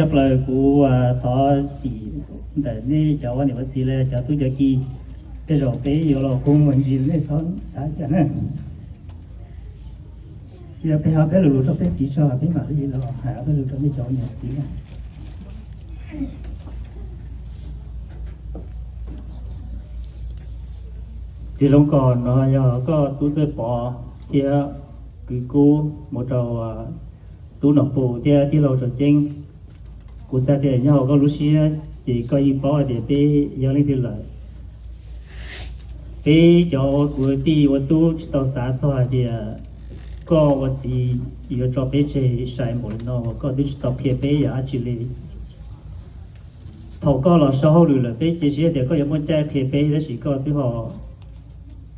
Tshaj plaws kuv thov txim ntawm nej cov ua niam ua txiv los cov tub cov ki, tej zaum peb yuav los kub mus ntsis nej txhob xav cas na. Cia peb ho peb lus lus rau peb txiv tso peb mam li los hais ob peb lus rau nej cov ua niam txiv na. Txiv Zoo Kom no yog koj tub Txawj Pov thiab kwv Kub mus rau tub Nom Pus thiab tij laug Tsuas Ceeb. Kuv xav tias nyob hauv koj lub siab ces koj yeej paub hais tias peb yog leej twg lawm. Peb cov ua kwv tij ua tub tsis tau xav txog hais tias koj ua txiv yuav tso peb tseg sai npaum li no uas koj twb tsis tau qhia peb yam dab tsi li. Thaum koj los so hauj lwm lawm peb cia siab tias koj yuav muaj caij qhia peb tab sis koj twb ho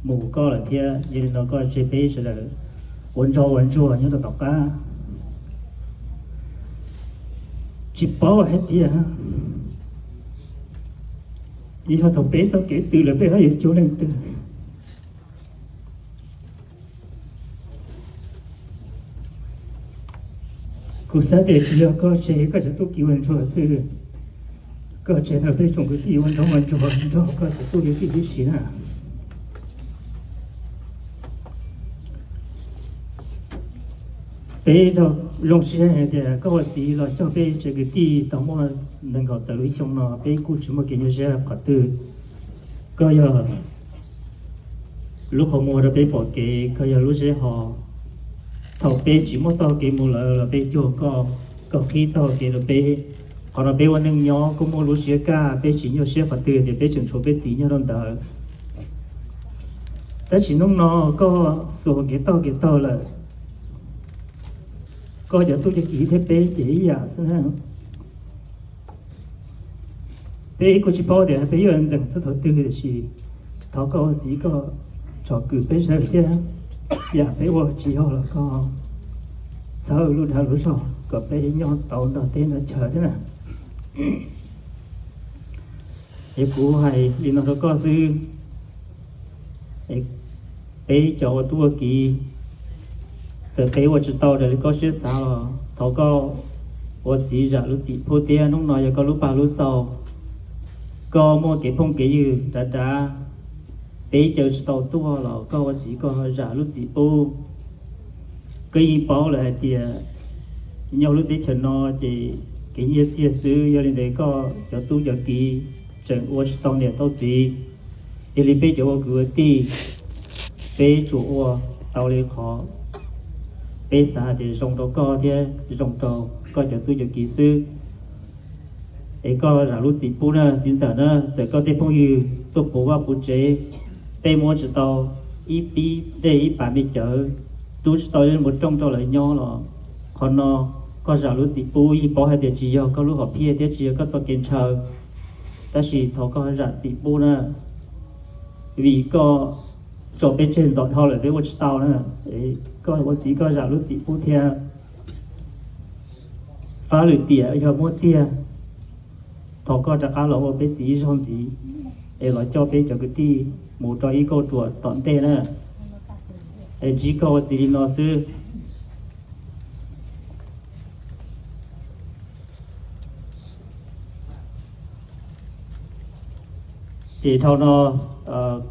mus koj lawm thiab, yog li no koj tseg peb sawv daws ua nraug ua ntsuag nyob rau tom qab. Tsis paub hais tias yog thaum peb txoj kev twg lawm peb ho yuav cuag leej twg. Kuv xav tias tsis yog koj tseg koj cov tub ki ua ntsuag xwb, koj tseg ntawm peb tsoom kwv tij ua nraug ua ntsuag nrog koj cov tub cov ki tib si na. Peb zoo siab hais tias koj ua txiv los coj peb tsev kwv tij tau muaj nees nkaum tawm lub xyoo no peb kuj tsis muaj kev nyuaj siab qhov twg. Koj yog lub qhov muag rau peb pom kev, koj yog lub zeb ho. Thaum peb tsis muaj txoj kev mus lawm los peb cuag koj, koj qhib txoj hau kev rau peb. Qhov no peb ua neej nyob kuj muaj lub siab kaj, peb tsis nyuaj siab qhov twg tias peb tseem tshuav peb txiv nyob rau ntawd. Tab sis hnub no koj xuas kev toj kev taug lawm, koj cov tub cov ki thiab peb ces ib yam xwb na. Peb kuj tsis paub tias peb yuav ntxeem txog thaum twg tiam sis thov koj ua txiv koj tsom kwm peb sawv daws thiab, yam peb ua tsis yog los koj txhawb lub dag lub zog kom peb nyob tau nrog teb nrog chaw thiab na. Es kuv hais li no rau koj xwb, peb cov ua tub ua ki, txawm peb ua tsis tau raws li koj siab xav los thov koj ua txiv zam lub txim pub thiab. Hnub no yog koj lub paj lub xaus, koj muaj kev phooj kev ywg dav dav, peb caw tsis tau tuaj los koj ua txiv koj zam lub txim pub. Koj yeej paub lawm hais tias nyob lub teb chaws no ces kev nyiaj txiag xwb, yog li ntawd koj cov tub cov ki tseem ua tsis tau niam tau txiv. Yog li peb cov ua kwv ua tij, peb tsuas ua tau li qhov peb xav hais tias zoo rau koj thiab zoo rau koj cov tub cov ki xwb. Es koj zam lub txim pub na txiv ntxawm na, txawm koj tej phooj ywg tuaj puv vaj puv tsev, peb muab tsis tau ib pib dej ib pas me cawv, rub tsis tau ib lub rooj rau lawv nyob los qhov no koj zam lub txim pub, yeej paub hais tias tsis yog koj lub hom phiaj thiab tsis yog koj txoj kev ntshaw, tab sis thov koj zam txim pub na, vim koj tso peb tseg ntxov dhau lawm peb ua tsis tau na. Koj ua txiv koj zam lub txim pub thiab. Fab lwm tiam yog muaj tiag, thov koj rov qab los ua peb txiv ib zaug ntxiv, es los coj peb cov kwv tij mus rau ib kauj ruam tom ntej na. Es ntsib koj ua txiv li no xwb. Ces dhau no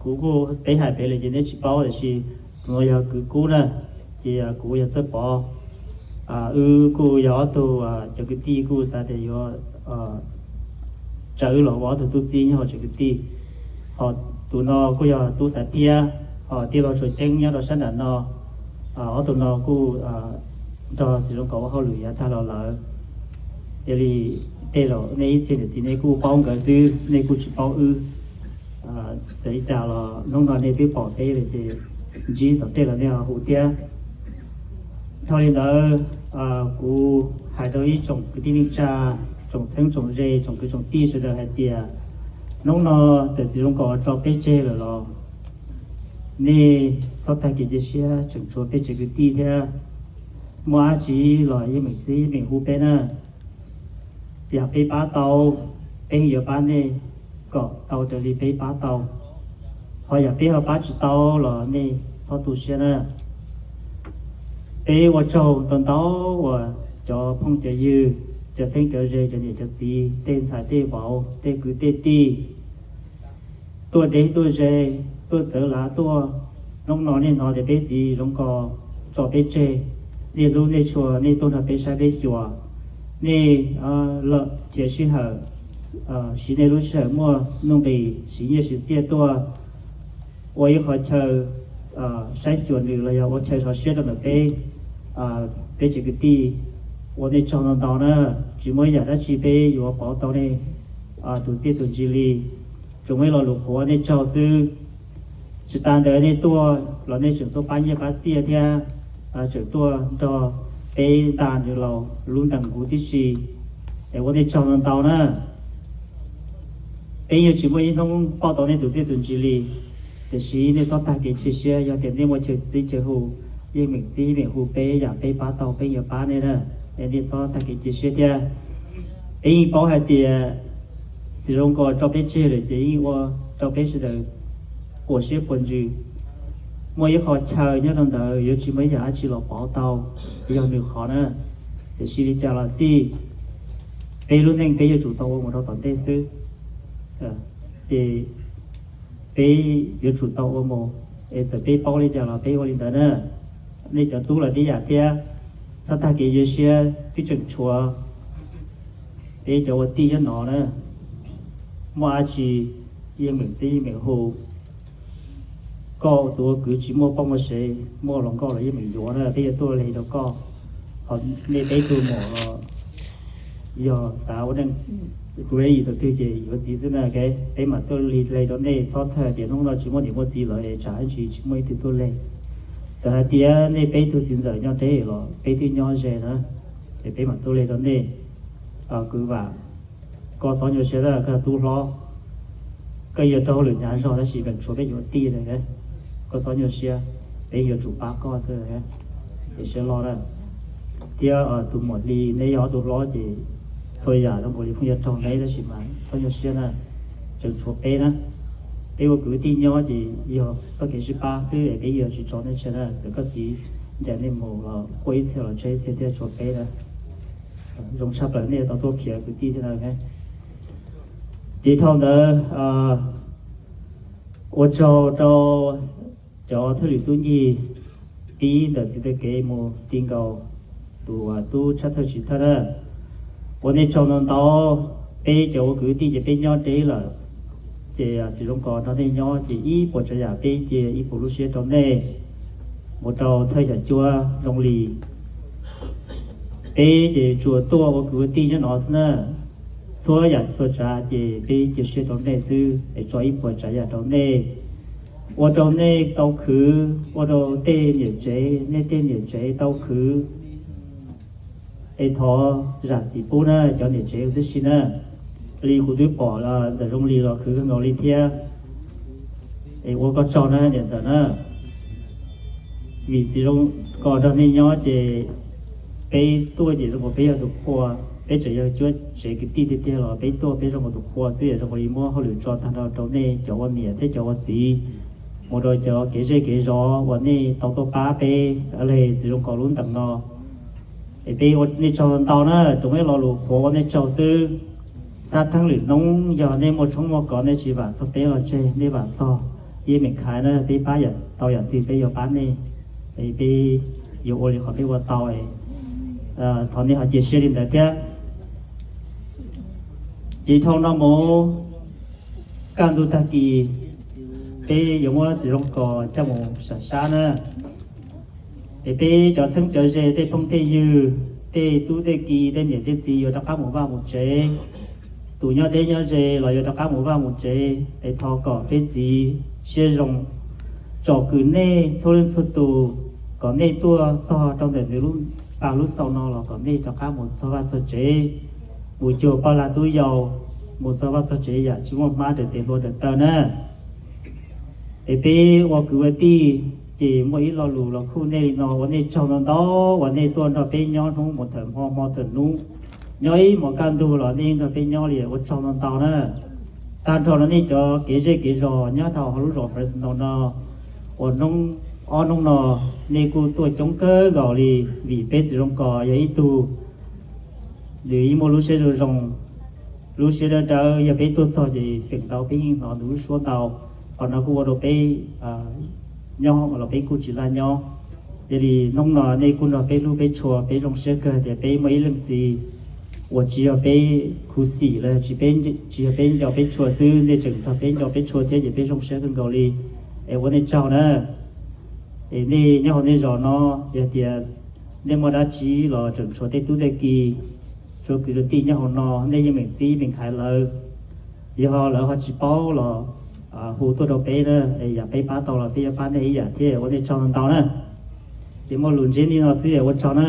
kuv kuj peb hais pem lawm ces neb tsis paub tiam sis tus no yog kwv Kub na, ces kuv yog Txawj Pov. Wb kuj yog ob tug cov kwv tij kuj xav tias yuav tsa wb los ua ob tug tub txib nyob hauv tsev kwv tij. Ho tus no kuj yog tub Xaiv Phiab, ho tij laug Tsuas Ceeb nyob rau sab nram no. Ob tug no kuj nrog txiv Zoo Kaum ua hauj lwm yav tag los lawm. Yog li tej zaum nej ib txhia niam txiv nej kuj paub nkawd xwb, nej kuj tsis paub wb. Txawm li cas los hnub no nej twb pom peb lawm ces ntsib tom tej los nej ho hu thiab. Dhau li ntawd, kuv hais rau ib tsoom kwv tij neej tsa, tsoom txheeb tsoom ze, tsoom kwv tsoom tij sawv daws hais tias hnub no txawm txiv Zoo Kaum tso peb tseg lawm los nej txhob tag kev cia siab, tseem tshuav peb tsev kwv tij thiab. Muaj dab tsi los yeej meem txib meem hu peb na. Yam peb pab tau, peb yuav pab nej kom tau raws li peb pab tau. Ho yam peb ho pab tsis tau los nej txhob tu siab na. Peb ua tsaug ntau ntau uas cov phooj cov ywg cov txheeb cov ze, cov niam cov txiv, tej ntxhais tej vauv, tej kwv tej tij, tuaj deb tuaj ze, tuaj txawv lav tuaj. Hnub no nej hnov tias peb txiv Zoov Kos tso peb tseg, nej hlub nej tshua, nej tuaj nrog peb saib peb xyuas, nej lawm thiab sij hawm, siv nej lub sij hawm muaj nuj nqis siv nyiaj siv txiaj tuaj ua ib qho chaw saib xyuas nws los yog ua chaw sov siab rau ntawm peb, peb tsev kwv tij. Ua nej tsaug ntau ntau na, tsis muaj ib yam dab tsi peb yuav pauv tau nej tus txiaj tus ntsig li, tsuas muaj ib lo lus qhuav nej tsaug xwb. Tsis tas ntawd nej tuaj los nej tseem tuaj pab nyiaj pab txiaj thiab, tseem tuaj nrog peb nta nws los lub ntees huv tib si, es ua nej tsaug ntau ntau na. Peb yeej tsis muaj ib hnub pauj tau nej tus txiaj tus ntsig li, tiam sis nej txhob tag kev cia siab, yog tias nej muaj chaw txib chaw hu, yeej meem txib meem hu peb, yam peb pab tau peb yuav pab nej na, es nej txhob tag kev cia siab thiab. Peb yeej paub hais tias txiv Zoov Kos tso peb tseg lawm ces yeej ua rau peb sawv daws puas siab puas ntsws. Muaj ib qho chaw nyob rau ntawd yuav tsis muaj ib yam dab tsi los pauv tau, yog nws qhov na. Tiam sis li cas los xij, peb lub neej peb yuav tsum tau ua mus rau tom ntej xwb. Ces peb yuav tsum tau ua mus, es txawm peb paub li cas los peb ua li ntawd na. Nej cov tub los ib yam thiab, txhob tag kev cia siab, twb tseem tshuav peb cov ua tij nyob no na. Muaj dab tsi yeej meem txib yeej meem hu. Koj tus ua kwv tsis muaj poj muaj sev, muaj hluas nkauj los yeej meem yuav na, peb yuav tuaj leg rau koj. Ho nej peb tug muam los yog xav ua neej, kuv ib thaum twg ces yuav txiv xwb na, peb mam tuaj leg rau nej, txhob txhawj tias hnub no tsis muaj niam muaj txiv lawm es tsam ib ntsis tsis muaj ib tug tuaj leg. Txawm hais tias nej peb tug txiv ntxawm nyob deb los peb twb nyob ze na, es peb mam tuaj leg rau nej. Kwv Vam, koj txhob nyuaj siab, koj tub hlob, koj yuav raug hauj lwm hnyav zog tab sis meem tshuav peb cov ua tij na. Koj txhob nyuaj siab, peb yuav tsum pab koj xwb, es siab loj na. Thiab tus muam Hli, neb yog ob tug hlob ces txhua yam zoo nkaus li phooj ywg raug neb tab sis mas txhob nyuaj siab na, tseem tshuav peb na. Peb ua kwv tij nyob ces yog txoj kev sib pab xwb es peb yuav tsis tso nej tseg na, txawm koj txiv ncaim nej mus los quaj ib txhia los tseg ib txhia thiab tshuav peb na. Zoo tshaj plaws nej tau tuaj khiav kwv tij thiab na. Ces dhau ntawd ua tsaug rau cov thawj lwm tub ncig pib ntawm txiv taw kev mus ti nkaus tus tub tshaj thawj tshiv thawj na. Ua nej tsaug ntau ntau, peb cov ua kwv tij ces peb nyob deb lawm, ces txiv Zoov Kos nrog nej nyob ces ib puas tsav yam peb cia ib puas lub siab rau nej, mus rau thawj xyam cuab zoo li. Peb ces tsuas tuaj ua kwv ua tij nyob no xwb na. Txhua yam txhua tsav ces peb cia siab rau nej xwb es tso ib puas tsav yam rau nej, ua rau nej tau khwv, ua rau tej niam tsev, nej tej niam tsev tau khwv. Es thov zam txim pub na cov niam tsev huv tib si na, li kuv twb pom ntxawm Zoo Lis los khwv kawg nkaus li thiab. Es ua koj tsaug na niam ntxawm na, vim txiv Zoo Kos nrog nej nyob ces peb tuaj ces zoo nkaus peb yog tus qhua, peb tseem yog cuab tsev kwv tij tiag tiag los peb tuaj peb zoo nkaus tus qhua xwb, zoo nkaus li muab hauj lwm tso tag nrho rau nej cov ua niam thiab cov ua txiv, mus rau cov kev zej kev zos uas nej tau tuaj pab peb, le txiv Zoo Kos lub ntees no. Es peb ua nej tsaug ntau na, tsuas muaj ib lo lus qhuav ua nej tsaug xwb. Xav theej lwm hnub yog nej muaj tshoob muaj kos nej tsis vam txog peb los tseg, nej vam txog yeej meem khaiv na, peb pab tau yam twg peb yuav pab nej, peb yuav ua li qhov peb ua tau. Thov nej ho cia siab li ntawd thiab. Ces dhau no mus, kaj ntug tag kis peb yuav muab txiv Zoo Kos coj mus sam sab na. Es peb cov txheeb cov ze, tej phooj tej ywg, tej tub tej ki, tej niam tej txiv yuav rov qab mus vaj mus tsev, tus nyob deb nyob ze los yuav rov qab mus vaj mus tsev, es thov kom peb txiv siab zoo tsom kwm nej txhua leej txhua tus, kom nej tuaj txog rau ntawm nws lub pas lub xaus no los kom nej rov qab mus txog vaj txog tsev, mus cuag poj lag tub yau, mus txog vaj txog tsev yam tsis muaj hmab raws tes hlua raws taw na. Es peb ua kwv ua tij ces muaj ib lo lus los khuj nej li no, ua nej tsaug ntau ntau uas nej tuaj nrog peb nyob hnub mus thawm hmo hmo thawm hnub, nyob ib hmos kaj ntug los nej nrog peb nyob li, ua tsaug ntau ntau na. Tag nrho no nej cov kev zej kev zos nyob tau hauv lub zos Fresno no, uas hnub, ob hnub no nej kuj tuaj coob kawg nkaus li, vim peb txiv Zoo Kos yog ib tug Nws yeej muaj lub siab zoo zoo, lub siab dawb dawb, yog peb tuaj txog ces feem ntau peb yeej hnov nws lub suab ntau. Qhov no kuj ua rau peb nyob los peb kuj tsis laj nyob. Yog li hnub no nej kuj nrog peb hlub peb tshua, peb zoo siab kawg tias peb muaj ib leej txiv uas tsis yog peb khuv xim los tsis, tsis yog peb nco peb tshua xwb, nej tseem nrog peb nco peb tshua thiab ces peb zoo siab kawg nkaus li. Es ua nej tsaug na. Es nej nyob hauv nej zos no, yog tias nej muaj dab tsi los tseem tshuav tej tub tej ki, tshuav kwv tshuav tij nyob hauv no, nej yeej meem txib meem hais lawv. Yog lawv ho tsis paub los hu tuaj rau peb na, es yam peb pab tau los peb yuav pab nej ib yam thiab, ua nej tsaug ntau na. Ces muaj lus ntsib nej no xwb, ua tsaug na.